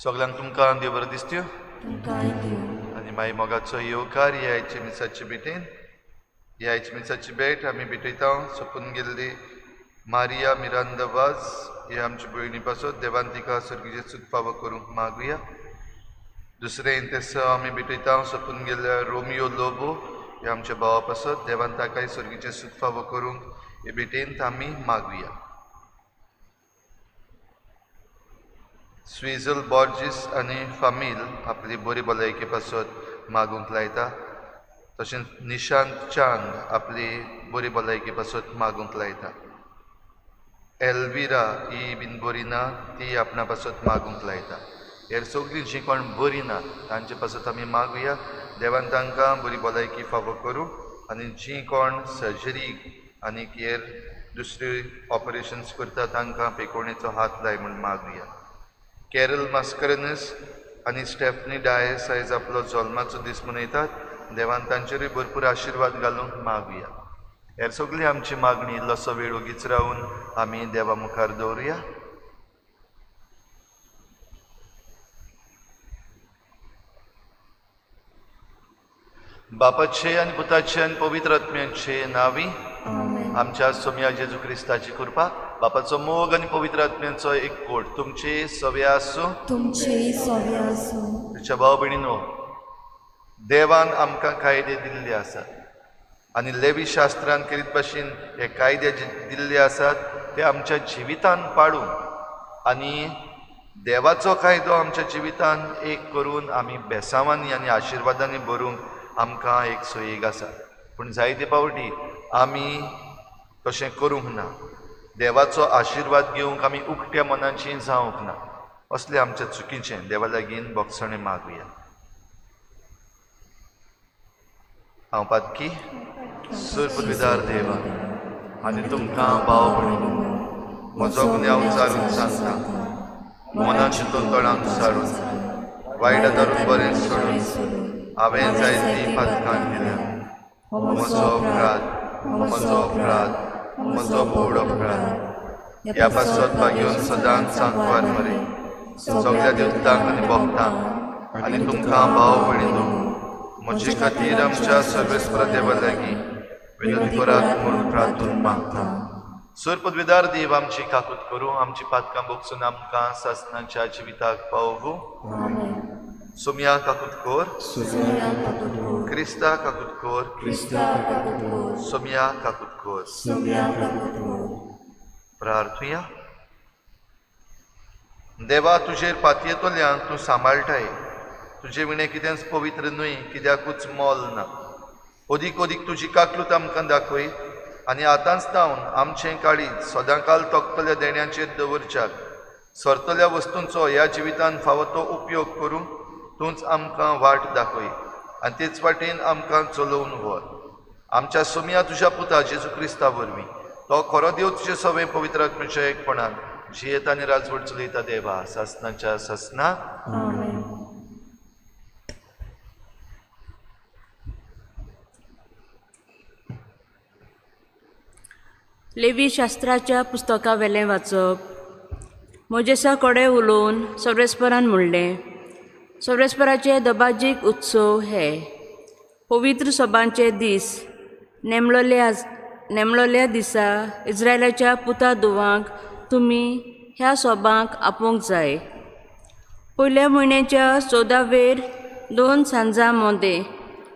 सगल्यांक तुमकां देव बरें दिसत्यो तुमकांय दिवं. आनी मागीर मोगाचो येवकार ह्या आयच्या मिसाचे भेटेन. ह्या आयच्या मिसाची भेट आमी भेटयता सोंपून गेल्ली मारिया मिरांदा वाज हे आमचे भयणी पासत देवान तिका सर्गीचें सूख फावो करूंक मागुया. दुसरें तेसो आमी भेटयता सोंपून गेल्ल्या रोमियो लोबो हे आमच्या भावा पासत देवान ताकाय सर्गीचें सूख फावो करूंक हे भेटेंत आमी मागुया. स्विझल बॉर्जीस आनी फामील आपली बरी भलायके पासत मागूंक लायता. तशेंच निशांत चांद आपली बरी भलायके पासत मागूंक लायता. एल्विरा ही बीन बरी ना ती आपणा पासत मागूंक लायता. हेर सगळीं जीं कोण बरी ना तांचे पासत आमी मागुया देवान तांकां बरी भलायकी फावो करूं आनी जीं कोण सर्जरी आनी हेर दुसरी ऑपरेशन्स करता तांकां पेकोवणेचो हात लाय म्हूण मागुया. कॅरल मास्करेनस आनी स्टेफनी डायस आयज आपलो जल्माचो दीस मनयतात. देवान तांचेरूय भरपूर आशिर्वाद घालूंक मागुया. हेर सगळी आमची मागणी इल्लोसो वेळ ओगीच रावन आमी देवा मुखार दवरुया. बापाचे आनी पुताचे आनी पवित्र आत्म्याचे नांवी आमच्या सोम्या जेजू क्रिस्ताची कृपा, बापाचो मोग आनी पवित्र आत्म्याचो एक कोट तुमचे सवे आसूं. तुमचेय सवे आसूं. तुमच्या भाव भयणीनो, देवान आमकां कायदे दिल्ले आसात आनी लेवी शास्त्रान करीत भाशेन हे कायदे जे दिल्ले आसात ते आमच्या जिवितान पाडून आनी देवाचो कायदो आमच्या जिवितान एक करून आमी बेसांवांनी आनी आशिर्वादांनी भरूंक आमकां एक सोयीक आसा. पूण जायते फावटी आमी तशें करूंक ना. देवाचो आशिर्वाद घेवंक आमी उकट्या मनाची जावंक ना. असलें आमच्या चुकीचें देवा लागीं भोगसणें मागुया. हांव पातकी सुरपुरविदार देवा आनी तुमकां भाव भयणीनो म्हजो गुन्यांव सारून सांगता. मनान चिंतून तोंडान सारून वायट धरून बरें सोडून हांवें जायतीं पातकां केल्या. म्हजो अपराध, म्हजो अपराध, म्हजो व्हड अपराध. ह्या पासत भाग्योन सदांच सांकवार मरे सगळ्या देवतांक आनी भक्तांक आनी तुमकां भाव भयणीनो म्हजे खातीर आमच्या सर्वेस्पर देवा लागीं विनंती करात म्हूण प्रार्थून मागता. सर पदवीदार देव आमची काकूत करूं, आमची पातकां भोगसून आमकां सासनाच्या जिविताक पावोवं. सोमया काकूत कोर, क्रिस्ता काकूत कोर, सोमया काकूत कोर. प्रार्थुया. देवा, तुजेर पातयेतल्यांक तूं सांबाळटाय. तुजे विणें कितेंच पवित्र न्हय, कित्याकूच मोल ना. अदीक अदीक तुजी काकलूत आमकां दाखय आनी आतांच जावन आमचें काळीज सदांकाल तोखतल्या देण्याचेर दवरच्याक सरतल्या वस्तूंचो ह्या जिवितान फावो तो उपयोग करूंक तूंच आमकां वाट दाखय आनी तेच वाटेन आमकां चलोवन व्हर. आमच्या सोमया तुज्या पुता जेजू क्रिस्ता वरवीं तो खरो देव तुजे सवें पवित्र आत्म्याच्या एकपणान जियेता आनी राजवट चलयता देवा सासनाच्या सासना. लेवी शास्त्राच्या पुस्तका वेलें वाचप. मोजेसा कडेन उलोवन सर्वेस्परान म्हणलें, सर्वेस्पराचे दबाजीक उत्सव हे पवित्र सभांचे दीस नेमलोल्या दिसा इस्रायलाच्या पुता धुवांक तुमी ह्या सोबांक आपोवंक जाय. पयल्या म्हयन्याच्या 14वेर 2 सांजां मोदें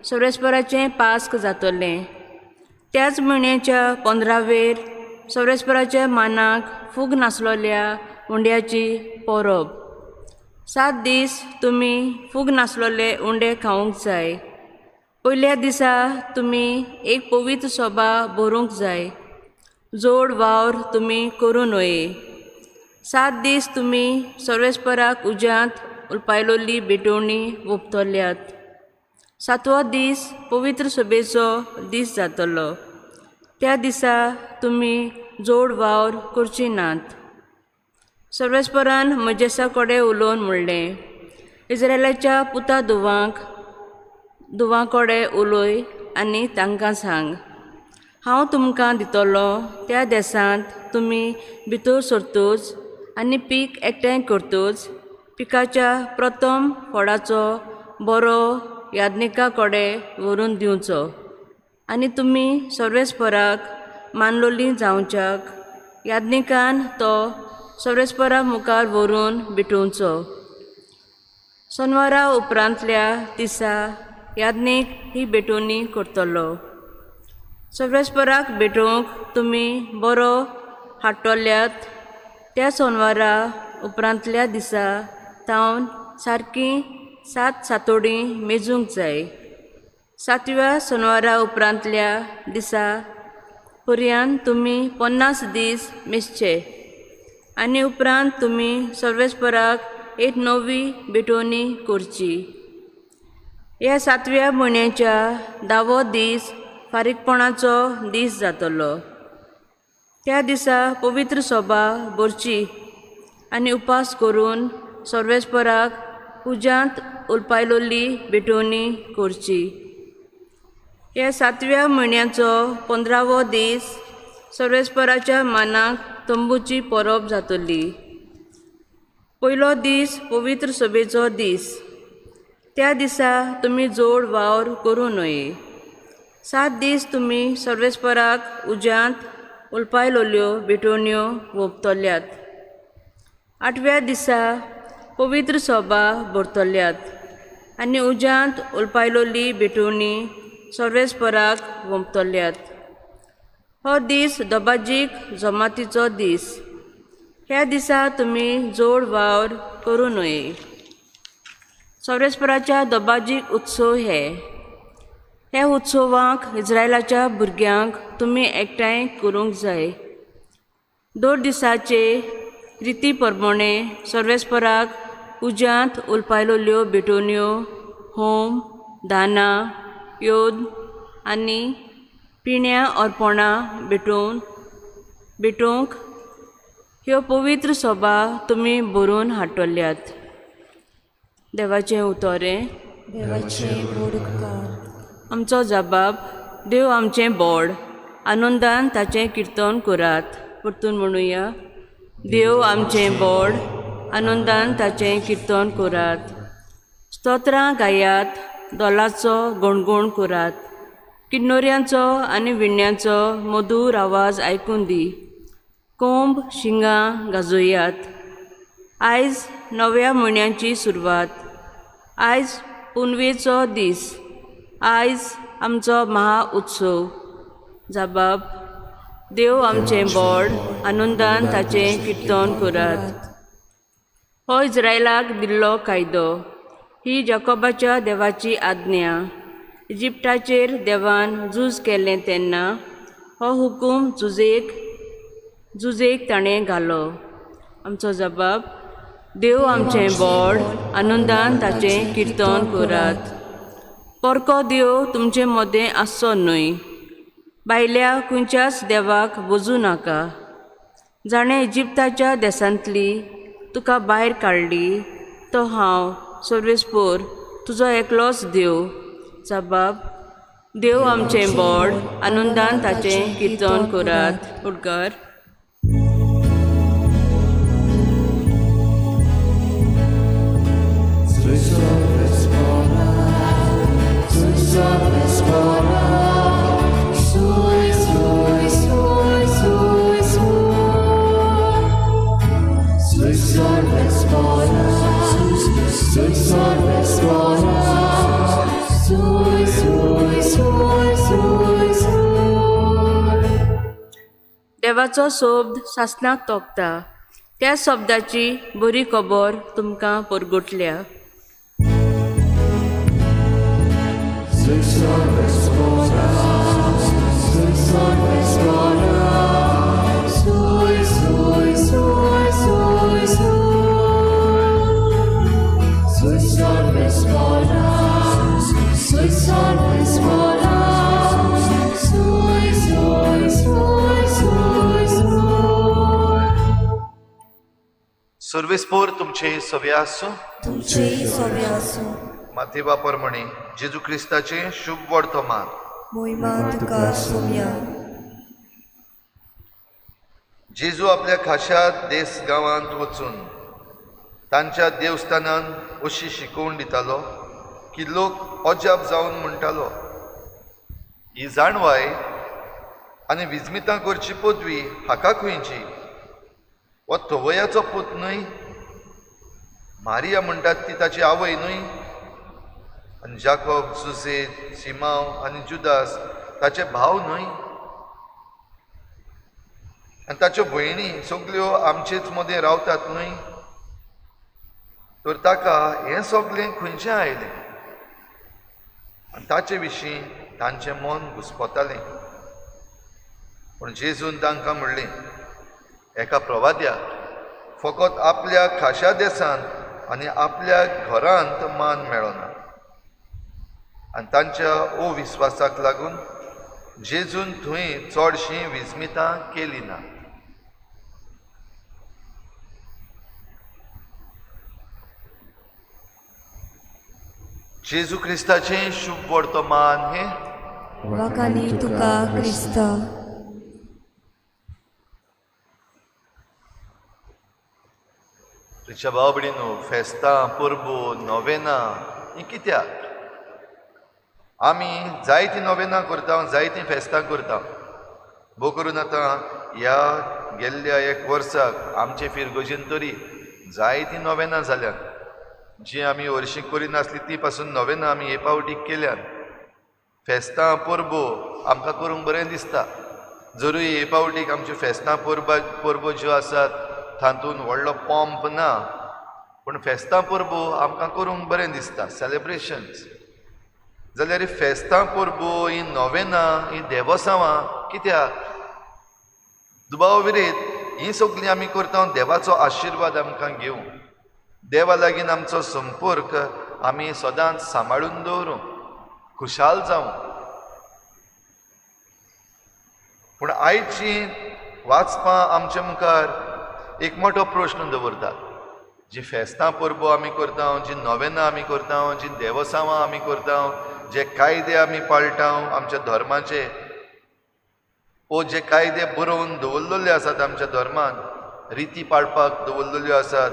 सर्वेस्पराचें पास्क जातलें. त्याच म्हयन्याच्या 15वेर सर्वेस्पराच्या मानाक फूग नासलोल्या उंड्याची परब. 7 दीस तुमी फूग नासलोले उंडे खावंक जाय. पयल्या दिसा तुमी एक पवित्र सभा भरूंक जाय. जोड वावर तुमी करूं नये. 7 दीस तुमी सर्वेस्पराक उज्यांत उलपायलोली भेटवणी वोपतल्यात. 7वो दीस पवित्र सभेचो दीस जातलो. त्या दिसा तुमी जोड वावर करची नात. सर्वेस्परान म्हजेसा कडेन उलोवन म्हणलें, इस्रायलाच्या पुता धुवां कडेन उलय आनी तांकां सांग, हांव तुमकां दितलो त्या देसांत तुमी भितर सरतूच आनी पीक एकठांय करतूच पिकाच्या प्रथम फळाचो बरो याज्ञिका कडेन व्हरून दिवचो आनी तुमी सर्वेस्पराक मानलोली जावच्याक याज्ञिकान तो सर्वेस्परा मुखार व्हरून भेटोवचो. सोनवारा उपरांतल्या दिसा याज्ञीक ही भेटवणी करतलो. सर्वेस्पराक भेटोवंक तुमी बरो हाडटल्यात त्या सोनवारा उपरांतल्या दिसा तावन सारकी 7 सातोडी मेजूंक जाय. 7व्या सोनवारा उपरांतल्या दिसा पर्यंत तुमी 50 दीस मेजचे आनी उपरांत तुमी सर्वेस्पराक एक नवी भेटवणी करची. ह्या 7व्या म्हयन्याच्या 10वो दीस फारीकपणाचो दीस जातलो. त्या दिसा पवित्र सभा भरची आनी उपास करून सर्वेस्पराक उज्यांत उलपायलोली भेटवणी करची. ह्या 7व्या म्हयन्याचो 15वो दीस सर्वेस्पराच्या मानाक तंबूची परब जातली. पयलो दीस पवित्र सभेचो दीस. त्या दिसा तुमी जोड वावर करूं नये. 7 दीस तुमी सर्वेस्पराक उज्यांत उलपायलोल्यो भेटवण्यो वोंपतल्यात. 8व्या दिसा पवित्र सभा भरतल्यात आनी उज्यांत उलपायलोली भेटवणी सर्वेस्पराक वोंपतल्यात. हो दीस दबाजीक जमातीचो दीस. ह्या दिसा तुमी जोड वावर करूं नये. सर्वेस्पराच्या दबाजीक उत्सव हे. ह्या उत्सवाक इस्रायलाच्या भुरग्यांक तुमी एकठांय करूंक जाय. 2 दिसाचे रिती प्रमाणे सर्वेस्पराक उज्यांत उलपायलोल्यो भेटवण्यो, होम, दानां, योद आनी पिण्या अर्पणां भेटोवंक ह्यो पवित्र सभा तुमी भरून हाडटल्यात. देवाचें उतरें. देवाचें व्हड उपकार. आमचो जबाब देव आमचें बोड, आनंदान ताचें किर्तन करात. परतून म्हणुया, देव आमचें बोड, आनंदान ताचें किर्तन करात. स्तोत्रां गायात, दोलाचो गणगण करात. किन्नोऱ्यांचो आनी विण्यांचो मधूर आवाज आयकून दी. कोंब शिंगां गाजोयात. आयज नव्या म्हयन्याची सुरवात. आयज पुनवेचो दीस. आयज आमचो महा उत्सव. जबाब देव आमचें बोड, आनंदान ताचें किर्तन करात. हो इस्रायलाक दिल्लो कायदो. ही जाकोबाच्या देवाची आज्ञा. इजिप्टाचेर देवान झूज केलें तेन्ना हो हुकूम झुजेक ताणें घालो. आमचो जबाब देव आमचें बोड, आनंदान ताचें किर्तन करात. परको देव तुमचे मदें आसचो न्हय. भायल्या खंयच्याच देवाक वजूं नाका. जाणें इजिप्ताच्या देसांतली तुका भायर काडली तो हांव सर्वेस्पोर तुजो एकलोच देव. जबाब देव आमचें बोड, आनंदान ताचें किर्तन करात. उडकार. देवाचो शब्द सासणाक तोपता. त्या शब्दाची बरी खबर तुमकां परगटल्या. सर्वेस्पोर तुमचे सवे आसूं. तुमचेय सवे आसूं. माथेवा परमणे जेजू क्रिस्ताचे शुभ वर्तमान. मोहिमा तुका सोम्या. जेजू आपल्या खाशा देस गांवांत वचून तांच्या देवस्थानान अशी शिकोवण दितालो की लोक अजाप जावन म्हणटालो, ही जाणवाय आनी विजमितां करची पदवी हाका खंयची? हो थवयाचो पूत न्हय? मारिया म्हणटात ती ताची आवय न्हय? आनी जाकोब, जुझे, सिमांव आनी जुदास ताचे भाव न्हय? आनी ताच्यो भयणी सगल्यो आमचेच मदें रावतात न्हय? तर ताका हें सगलें खंयचें आयलें? आनी ताचे विशीं तांचें मन घुस्पतालें. पूण जेजून तांकां म्हणलें, एका प्रवाद्याक फकत आपल्या खाशा देशांत आनी आपल्या घरांत मान मेळना. आनी तांच्या अविस्वासाक लागून जेजून थंय चडशीं विस्मितां केली ना. जेजू क्रिस्ताचें शुभ वर्तमान हें वाखाणी तुका क्रिस्ता. तुज्या भाव भयणीनो, फेस्तां, परबो, नोवेनां हीं कित्याक? आमी जायतीं नोवेनां करता, जायतीं फेस्तां करता. भोव करून आतां ह्या गेल्ल्या एक वर्साक आमचे फिरगोजेन तरी जायतीं नोवेनां जाल्यात. जी आमी हरशीं करिनासली ती पासून नोवेनां आमी हे पावटी केल्यात. फेस्तां परबो आमकां करूंक बरें दिसता. जरूय हे पावटीक आमच्यो फेस्तां परबो ज्यो आसात तातूंत व्हडलो पंप ना, पूण फेस्तां परबो आमकां करूंक बरें दिसता, सेलेब्रेशन्स. जाल्यार फेस्तां परबो, ही नोवेनां, ही देवसांवां कित्याक? दुबाव विरेत हीं सगलीं आमी करता देवाचो आशिर्वाद आमकां घेवंक, देवा लागीं आमचो संपर्क आमी सदांच सांबाळून दवरूंक, खुशाल जावंक. पूण आयची वाचपां आमच्या मुखार एक मोठो प्रश्न दवरतात. जी फेस्तां परबो आमी करता, जी नोवेनां आमी करता, जी देवसांवां आमी करता, जे कायदे आमी पाळटा आमच्या धर्माचे, ओ जे कायदे बरोवन दवरलेले आसात आमच्या धर्मान, रिती पाळपाक दवरलेल्यो आसात,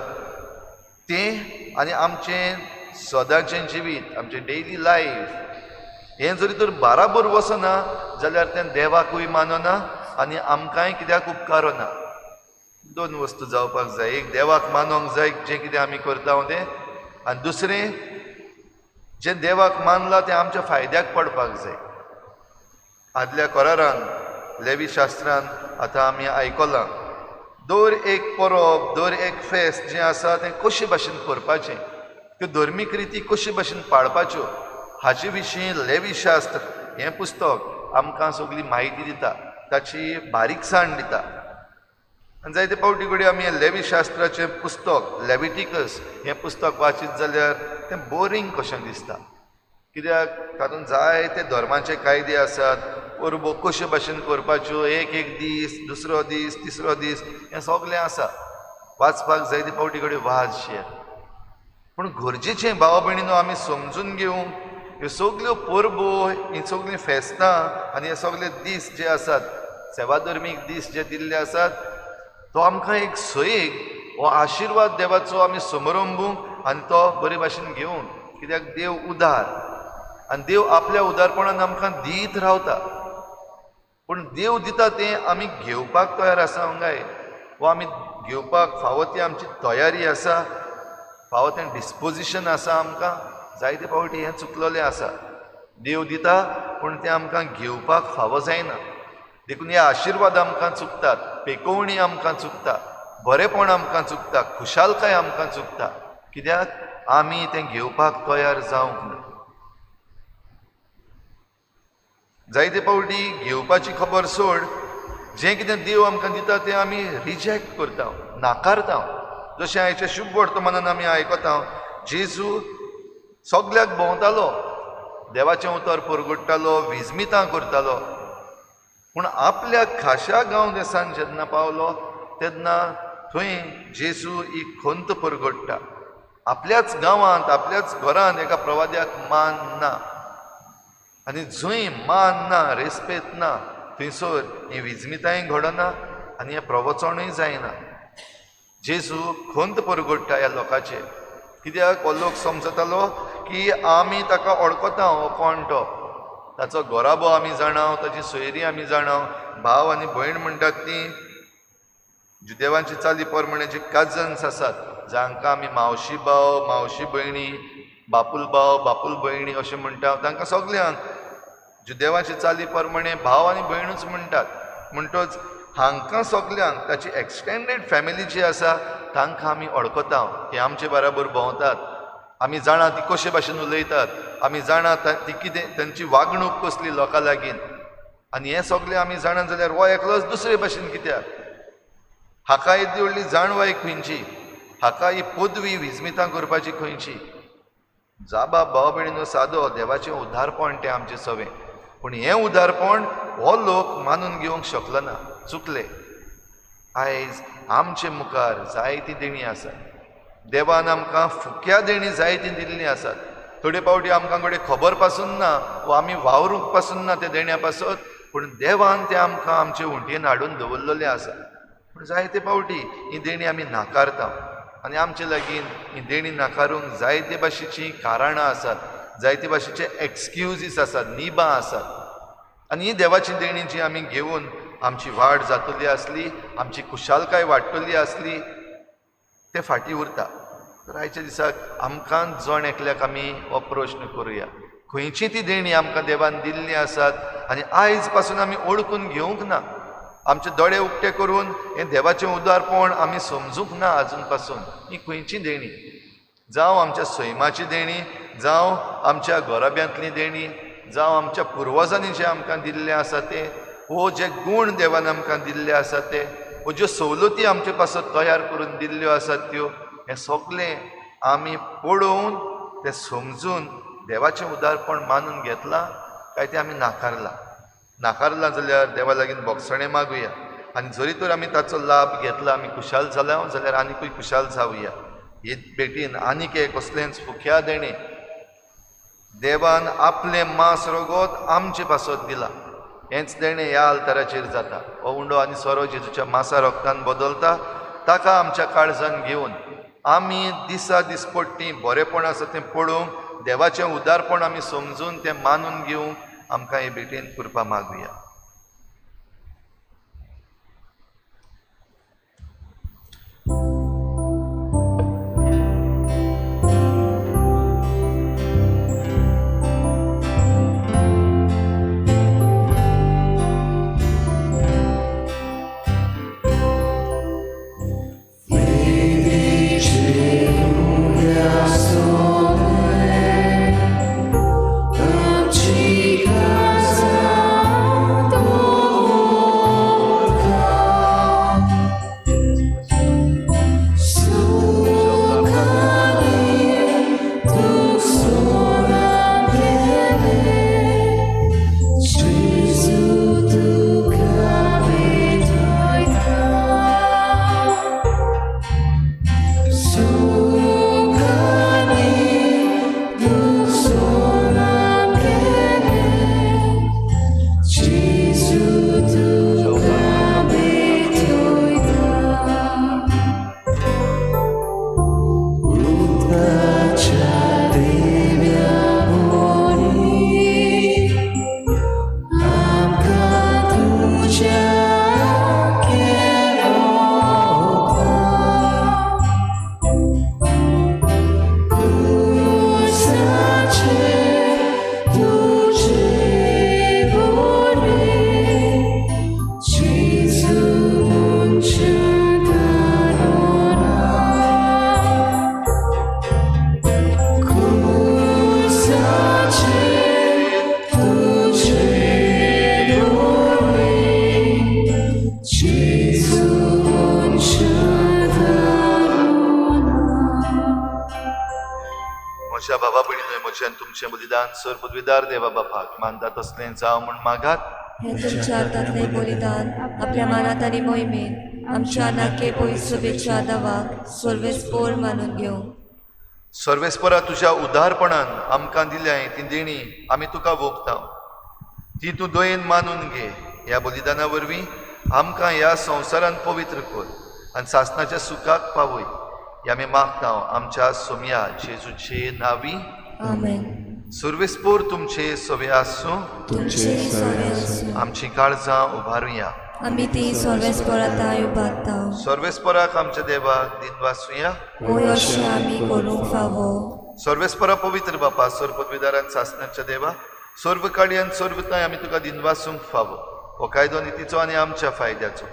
तें आनी आमचें सदांचें जिवीत, आमचें डेली लायफ हें जरी तर बाराबर वचना जाल्यार तें देवाकूय मानना आनी आमकांय कित्याक उपकारना. दोन वस्तू जावपाक जाय, एक देवाक मानोंक जाय जें कितें आमी करता तें, आनी दुसरें जें देवाक मानलां तें आमच्या फायद्याक पडपाक जाय. आदल्या करारान, लेवी शास्त्रान आतां आमी आयकलां, दर एक परब, दर एक फेस्त जें आसा तें कशे भाशेन करपाचें, त्यो धर्मीक रिती कशे भाशेन पाळपाच्यो, हाचे विशीं लेवी शास्त्र हें पुस्तक आमकां सगली म्हायती दिता, ताची बारीकसाण दिता. आनी जायते फावटी कडेन आमी लेवी शास्त्राचें पुस्तक लेविटिकस हें पुस्तक वाचीत जाल्यार तें बोरींग कशें दिसता, कित्याक तातूंत जायते धर्माचे कायदे आसात, परबो कशे भाशेन करपाच्यो, एक एक दीस, दुसरो दीस, तिसरो दीस, हें सगलें आसा. वाचपाक जायते फावटी कडेन वाज येता. पूण गरजेचें भाव भयणीनो आमी समजून घेवंक ह्यो सगल्यो परबो, हीं सगलीं फेस्तां आनी हे सगले दीस जे आसात, सेवाधर्मीक दीस जे दिल्ले आसात, तो आमकां एक सयेक हो आशिर्वाद देवाचो आमी समरंबूंक आनी तो बरे भाशेन घेवंक. कित्याक देव उदार आनी देव आपल्या उदारपणान आमकां दीत रावता. पूण देव दिता तें आमी घेवपाक तयार आसा काय, वा आमी घेवपाक फावो ती आमची तयारी आसा, फावो तें डिस्पोजिशन आसा आमकां? जायते फावटी हें चुकलेलें आसा. देव दिता पूण तें आमकां घेवपाक फावो जायना. देखून हे आशिर्वाद आमकां चुकतात, पेकोवणी आमकां चुकता, बरेपण आमकां चुकता, खुशालकाय आमकां चुकता. कित्याक आमी तें घेवपाक तयार जावंक ना. जायते फावटी घेवपाची खबर सोड, जें कितें देव आमकां दिता तें आमी रिजेक्ट करता, नाकारता. जशें आयच्या शुभ वर्तमानान आमी आयकता, जेजू सगल्याक भोंवतालो, देवाचें उतर परगट्टालो, विजमितां करतालो, पूण आपल्या खाशा गांव देसान जेन्ना पावलो तेन्ना थंय जेजू ही खंत परगट्टा. आपल्याच गांवांत, आपल्याच घरांत एका प्रवाद्याक मान ना, आनी जंय मान ना, रेस्पेत ना, थंयसर ही विजमितांय घडना आनी हें प्रवचनूय जायना. जेजू खंत परगट्टा ह्या लोकांचेर, कित्याक हो लोक समजतालो की आमी ताका वळखता, हो कोण तो, ताचो घराबो आमी जाणा, ताची सोयरी आमी जाणा. भाव आनी भयण म्हणटात ती जुदेवांची चाली प्रमाणे जे कजन्स आसात, जांकां आमी मावशी भाव, मावशी भयणी, बापूल भाव, बापूल भयणी अशें म्हणटा, तांकां सगल्यांक जुदेवांची चाली प्रमाणे भाव आनी भयणूच म्हणटात. म्हणटच हांकां सगल्यांक ताची एक्सटेंडेड फॅमिली जी आसा तांकां आमी वळखता, ती आमचे बराबर भोंवतात, आमी जाणा ती कशे भाशेन उलयतात, आमी जाणा ती कितें तांची वागणूक कसली लोकां लागीं. आनी हें सगळें आमी जाणा जाल्यार हो एकलोच दुसरे भाशेन कित्याक? हाका येदी व्हडली जाणवाय खंयची, हाका ही पदवी विजमितां करपाची खंयची? जाबा भाव भयणीनो सादो, देवाचें उदारपण तें आमचें सवें. पूण हें उदारपण हो लोक मानून घेवंक शकलो ना, चुकले. आयज आमचे मुखार जायती देणी आसात, देवान आमकां फुक्या देणी जायती दिल्लीं आसात. थोडे फावटी आमकां कडेन खबर पासून ना वा आमी वावरूंक पासून ना त्या देण्या पासत, पूण देवान तें आमकां आमचे उंटयेन हाडून दवरलेलें आसा. पूण जायते फावटी ही देणी आमी नाकारता आनी आमचे लागीं ही देणी नाकारूंक जायते भाशेचीं कारणां आसात, जायते भाशेचे एक्सक्युजीस आसात, निबां आसात. आनी ही देवाची देणी जी आमी घेवन आमची वाड जातली आसली, आमची खुशालकाय वाडटली आसली, तें फाटीं उरता. तर आयच्या दिसाक आमकां जण एकल्याक आमी हो प्रश्न करुया, खंयची ती देणी आमकां देवान दिल्ली आसात आनी आयज पासून आमी ओळखून घेवंक ना, आमचे दोळे उक्ते करून हें देवाचें उदारपण आमी समजूंक ना आजून पासून. ही खंयची देणी? जावं आमच्या सैमाची देणी, जावं आमच्या घराब्यांतली देणी, जावं आमच्या पुर्वजांनी जें आमकां दिल्लें आसा तें, वो जे गूण देवान आमकां दिल्ले आसा ते, वो ज्यो सवलती आमचे पासत तयार करून दिल्ल्यो आसात त्यो, हें सगळें आमी पळोवन तें समजून देवाचें उदारपण मानून घेतलां काय तें आमी नाकारलां? नाकारलां जाल्यार देवा लागीं भोगसणें मागुया, आनी जरी तर आमी ताचो लाभ घेतला, आमी खुशाल जाल्या जाल्यार आनीकूय खुशाल जावया. हे भेटीन आनीक एक कसलेंच फुक्या देणें देवान आपलें मांस रगत आमचे पासत दिलां, हेंच देणें ह्या आल्ताराचेर जाता. हो उंडो आनी सोरो जेजूच्या मांसा रगतान बदलता, ताका आमच्या काळजान घेवन आमी दिसा दिसपट्टी बरेंपण आसा तें पळोवंक, देवाचें उदारपण आमी समजून तें मानून घेवंक आमकां हे भेटेन कृपा मागुया. तुमचें बलिदान सर पदवीदार देवा बापाक मानता तसलें जावं म्हूण मागात. हें तुमच्या हातांतलें बलिदान आपल्या मानात आनी मोहिमेन आमच्या नाके पयसुबेच्या दावाक सर्वेस्पोर मानून घेवं. सर्वेस्परा तुज्या उदारपणान आमकां दिल्या ती देणी आमी तुका वोगता, ती तूं दयेन मानून घे. ह्या बलिदाना वरवीं आमकां ह्या संवसारान पवित्र कर आनी सासणाच्या सुखाक पावय. ह्या आमी मागता आमच्या सोमया जेजूचे नावी. आमेन. सुर्वेस्पोर तुमचे सवे आसूं. तुमचे सवे आसूं. आमची काळजां उबारुया. आमी ती सर्वेस्पराताय उबारता. सर्वेस्पराक आमच्या देवाक दिनवासुया. वय अशें आमी करूंक फावो. सर्वेस्परा पवित्र बापा, सर्वपदवीदारान सासणाच्या देवा, सर्व काडयान सर्वताय आमी तुका दिनवासूंक फावो. हो कायदो नितीचो आनी आमच्या फायद्याचो.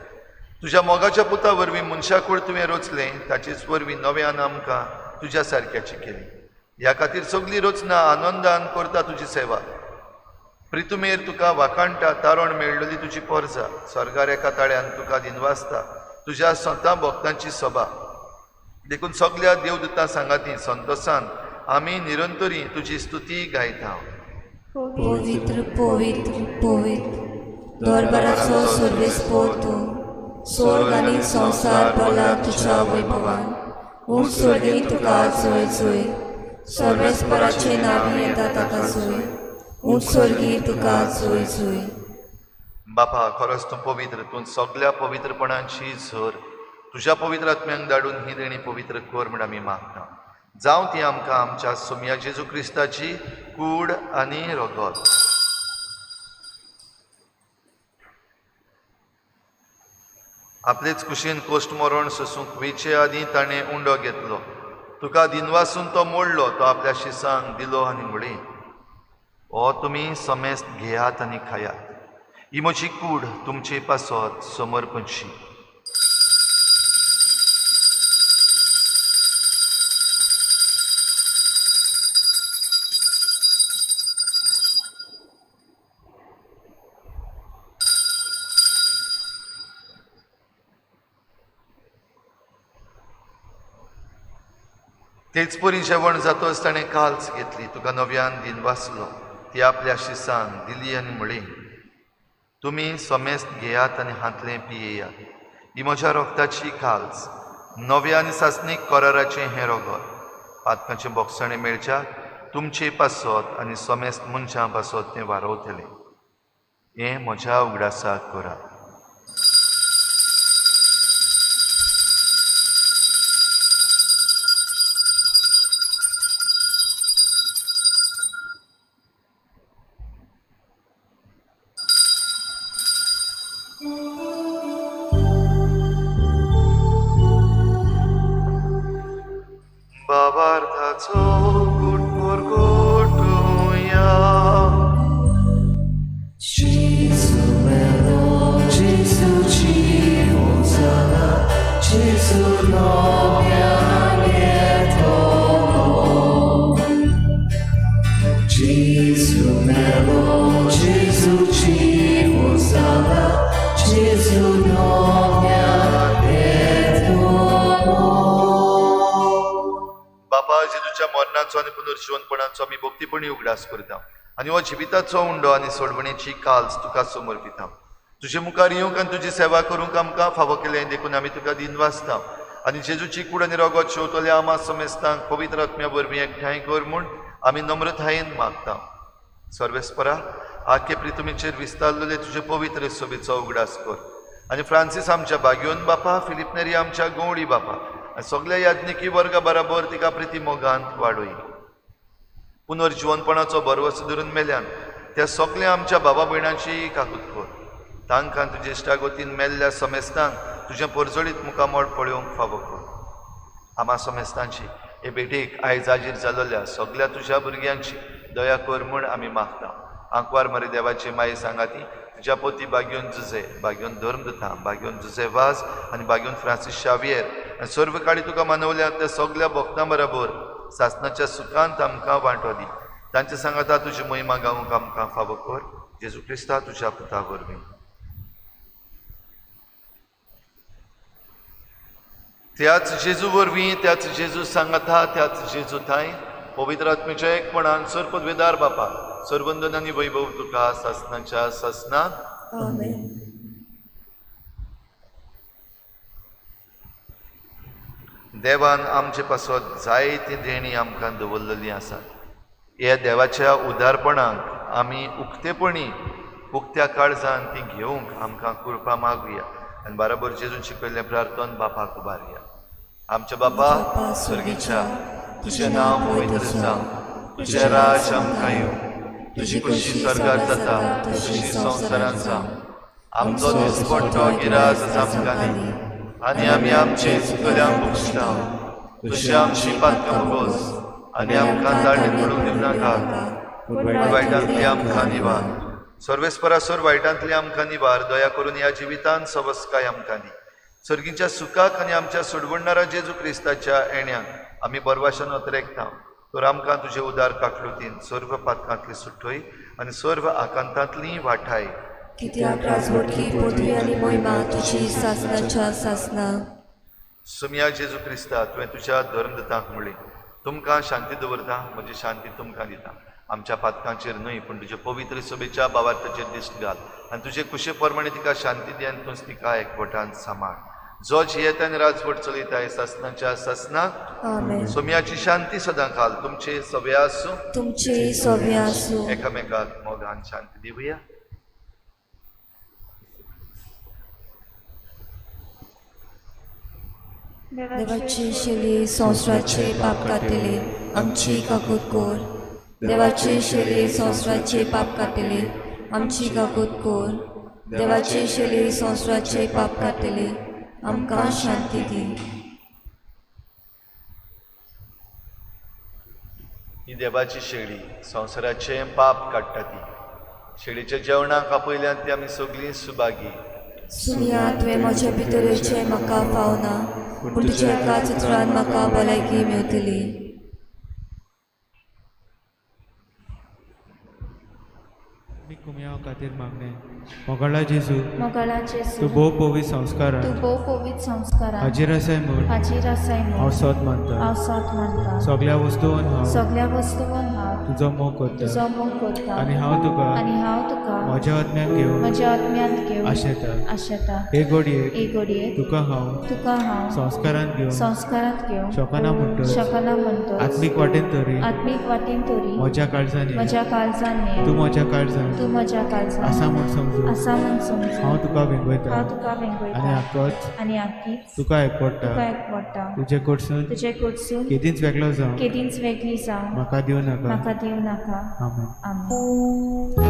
तुज्या मोगाच्या पुता वरवीं मनशाकूळ तुवें रचलें, ताचेच वरवीं नव्यान आमकां तुज्या सारक्याची केली. ह्या खातीर सगली रचना आनंदान करता तुजी सेवा. प्रितुमेर तुका वाखाणटा, तारण मेळ्ळली तुजी पोरजा. स्वर्गार एका ताळ्यान तुका दिनवासता तुज्या स्वता भक्तांची सभा. देखून सगल्या देवदूतां सांगाती संतोसान आमी निरंतरी तुजी स्तुती गायता. पवित्र पवित्र पवित्र दरबाराचो सर्वेस्पोर तूं, स्वर्ग आनी संवसार भरला तुज्या वैभवान. ऊंच स्वर्गी तुका जोय जोय, सर्वेस्पराचे नांव येता ताका जोय. ऊंच स्वर्गी तुका जोय जोय. बापा, खरोच तूं पवित्र, तूं सगल्या पवित्रपणाची झर. तुज्या पवित्र आत्म्यांक धाडून ही देणी पवित्र कर म्हूण आमी मागता. जावं ती आमकां आमच्या सोमया जेजू क्रिस्ताची कूड आनी रगत. आपलेच कुशीन कोश्ट मरण सोसूंक वेचे आदीं ताणें उंडो घेतलो. तुका दिनवासून तो मोडलो, तो आपल्या शिसांक दिलो आनी म्हळें, हो तुमी समेस्त घेयात आनी खायात. ही म्हजी कूड तुमचे पासत समर्पणशी. तेच परी जेवण जातच ताणें काल्स घेतली, तुका नव्यान दिनवासलो, ती आपल्या शिसांक दिली आनी म्हळी, तुमी समेस्त घेयात आनी हांतलें पियेयात. ही म्हज्या रोगताची काल्स, नव्या आनी सासणीक कराराचें हें रोगत. पातकांचें बोगसणें मेळच्याक तुमचे पासत आनी समेस्त मनशां पासत तें वारवतलें. हें म्हज्या उगडासाक करात. बाबार्थाचो गुटपोर गोटुया. बापा, जेजूच्या मरणाचो आनी पुनर्जिवनपणाचो आमी भक्तीपणी उगडास करता आनी हो जिविताचो उंडो आनी सोडवणेची काल्स तुका समर्पिता. तुजे मुखार येवंक आनी तुजी सेवा करूंक आमकां फावो केलें देखून आमी तुका दिनवासता. आनी जेजूची कूड आनी रगत शेवतल्या आमा समेस्तांक पवित्र आत्म्या वरवीं एकठांय कर म्हूण आमी नम्रतायेन मागता. सर्वेस्परा, आखे प्रितुमीचेर विस्तारलेले तुजे पवित्र सोबेचो उगडास कर आनी फ्रांसीस आमच्या बाग्योन बापा, फिलिप नेरी आमच्या गवळी बापा आनी सगल्या याज्ञिकी वर्गा बराबर तिका प्रिती मोगांत वाडय. पुनर्जिवनपणाचो भरवसो धरून मेल्यान त्या सगल्या आमच्या बाबा भयणांची काकूत कर. तांकां तुजे इश्टागतीन मेल्ल्या समेस्तांक तुजें परजळीत मुखामळ पळोवंक फावो कर. आमा समेस्तांची हे भेटेक आयज हाजीर जाल्ल्या सगल्या तुज्या भुरग्यांची दया कर म्हूण आमी मागता. आंकवार मरे देवाची माये सांगाती तुज्या पोती बाग्योन जुजे, बाग्योन धर्मदुता, बाग्योन जुजे वाज आनी बाग्योन फ्रांसीस शावियर आनी सर्व काळी तुका मानवल्या त्या सगल्या भक्तां बराबर सासणाच्या सुखांत आमकां वांटो दी. तांचे सांगाता तुजी महिमा गावंक आमकां फावो कर. जेजू क्रिस्ता तुज्या पुता वरवीं. त्याच जेजू वरवीं, त्याच जेजू सांगाता, त्याच जेजू थांय पवित्र आत्म्याच्या एकपणान सर्वपदवेदार बापा, सर्वंदन आनी वैभव तुका सासणाच्या सासणांत. आमेन. देवान आमचे पासत जायती देणी आमकां दवरलेली आसात. ह्या देवाच्या उदारपणाक आमी उक्तेपणी उक्त्या काळजान ती घेवंक आमकां कृपा मागुया. आनी बाराबर जेजून शिकयल्लें प्रार्थन बापाक उबारया. आमच्या बापा स्वर्गीच्या, तुजें नांव पवित्र जावं, तुजें राज आमकां येवं, तुजी खुशी स्वर्गार जाता तशी संवसारांत जावं. आमचो दिसपट्टो गिरास आमकां दी आनी आमी आमचे चुकल्यांक बक्षता तशी आमची पातकां बोगोस आनी आमकां दाडीत पडूंक दिवनाका, पूण वायटांतली आमकां निवार. सर्वेस्परासर वायटांतली आमकां निवार. दया करून ह्या जिवितांत सवस्काय आमकां दी. सर्गीच्या सुखाक आनी आमच्या सोडवणणारा जेजू क्रिस्ताच्या येण्याक आमी बरवाशान अतरेकता. तर आमकां तुजे उदार काकलुतीन सर्व पातकांतली सुटय आनी सर्व आकांतांतली वाठाय. कित्याक राजवटकी पृथ्वी आनी मोहिमा तुजी सासनाच्या सासना. सुमिया जेजू क्रिस्ता, तुवें तुज्या धर्मदतांक म्हणलें, तुमकां शांती दवरता, म्हजी शांती तुमकां दिता. आमच्या पातकांचेर न्हय पूण तुजे पवित्र सभेच्या बावार्थाचेर दिश्ट घाल आनी तुजे कुशे प्रमाणे तिका शांती दी आनी तूंच तिका एकवटान सांबाळ. जो जियेता आनी राजवट चलयता सासनाच्या सासनाक. आमेन. सोम्याची शांती सदां काल तुमचे सगळे आसूं, तुमचे सगळे आसूं. एकामेकाक मोगान शांती दिवया. देवाची शेली संवसाराचे पाप काडटले, आमची काकूत कोर. देवाची शेली संवसाराचे पाप काडटले, आमची काकूत कोर. देवाची शेली संवसाराचे पाप काडटले, आमकां शांती दी. ही देवाची शेळी संवसाराचें पाप काडटा. ती शेळीच्या जेवणाक आपयल्यात ती आमी सगळीं सुभागी. सुनिया, तुवें म्हज्या भितर येवचें म्हाका फावना, पूण तुज्या एका चित्रान म्हाका भलायकी मेवतली. मी कुमयाव खातीर मागणें. मोगाळा जेजू, मोगाळा जेजू, तूं भोव पवित्र संस्कारान तूं भोव पवित्र संस्कारान हाजीर आसाय म्हूण हाजीर आसाय हांव म्हूण सोद मानता. हांव सोद मानता. सगळ्या वस्तून हांव सगळ्या वस्तून हांव तुजो मोग करता तुजो मोग करता आनी हांव तुका आनी हांव तुका म्हज्या आत्म्याक घेवन म्हज्या आत्म्यांत घेवन आशेता. आशेता. हे घडयेक हे घडयेक तुका हांव तुका हांव संस्कारांत घेवन संस्कारांत घेवन शकना म्हणटच शकना म्हणटच आत्मीक वाटेन तरी आत्मीक वाटेन तरी म्हज्या काळजान ये. म्हज्या काळजान ये. तूं म्हज्या काळजान तूं म्हज्या काळजान आसा म्हूण समजून आसा म्हूण समजून हांव तुका वेंगयता हांव तुका आनी वेंगयता आकच आनी आकीच तुका एकवडटा. तुका एकवडटा. तुजे कडसून तुजे कडसून केदींच वेगळो जावं केदींच वेगळी जावं म्हाका दिवं नाका. म्हाका दिवं नाका. आमेन. आमेन.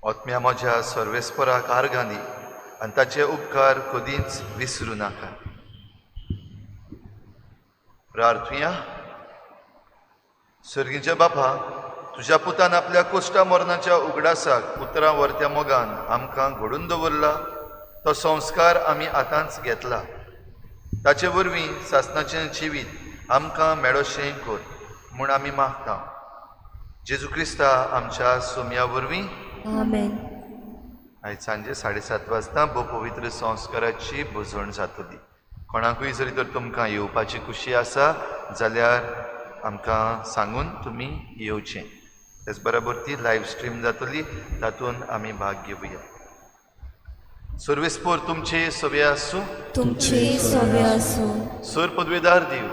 आत्म्या म्हज्या सर्वेस्पराक आर्गां दी आनी ताचे उपकार कदींच विसरूं नाका. प्रार्थुया. सर्गीच्या बापा, तुज्या पुतान आपल्या कोश्टा मरणाच्या उगडासाक उतरां व्हरत्या मोगान आमकां घडून दवरला तो संस्कार आमी आतांच घेतला. ताचे वरवीं सासनाचें जिवीत आमकां मेळोशें कर म्हूण आमी मागता. जेजू क्रिस्ता आमच्या सोमया वरवीं. आमेन. आयज सांजे 7:30 वाजता भोव पवित्र संस्काराची भोजवण जातली. कोणाकूय जरी तर तुमकां येवपाची खुशी आसा जाल्यार आमकां सांगून तुमी येवचें. तेच बरोबर ती लायव्ह स्ट्रीम जातली, तातूंत आमी भाग घेवया. सर्वेस्पोर तुमचे सवे आसूं. तुमचे सवे आसूं. सर पदवेदार देव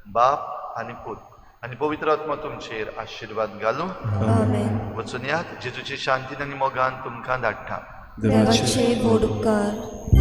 बाप आनी पूत आनी पवित्र आत्मा तुमचेर आशिर्वाद घालूं. आमेन. वचून यात, जेजूची शांतीन आनी मोगान तुमकां धाडटा. देवाचे व्हड उपकार.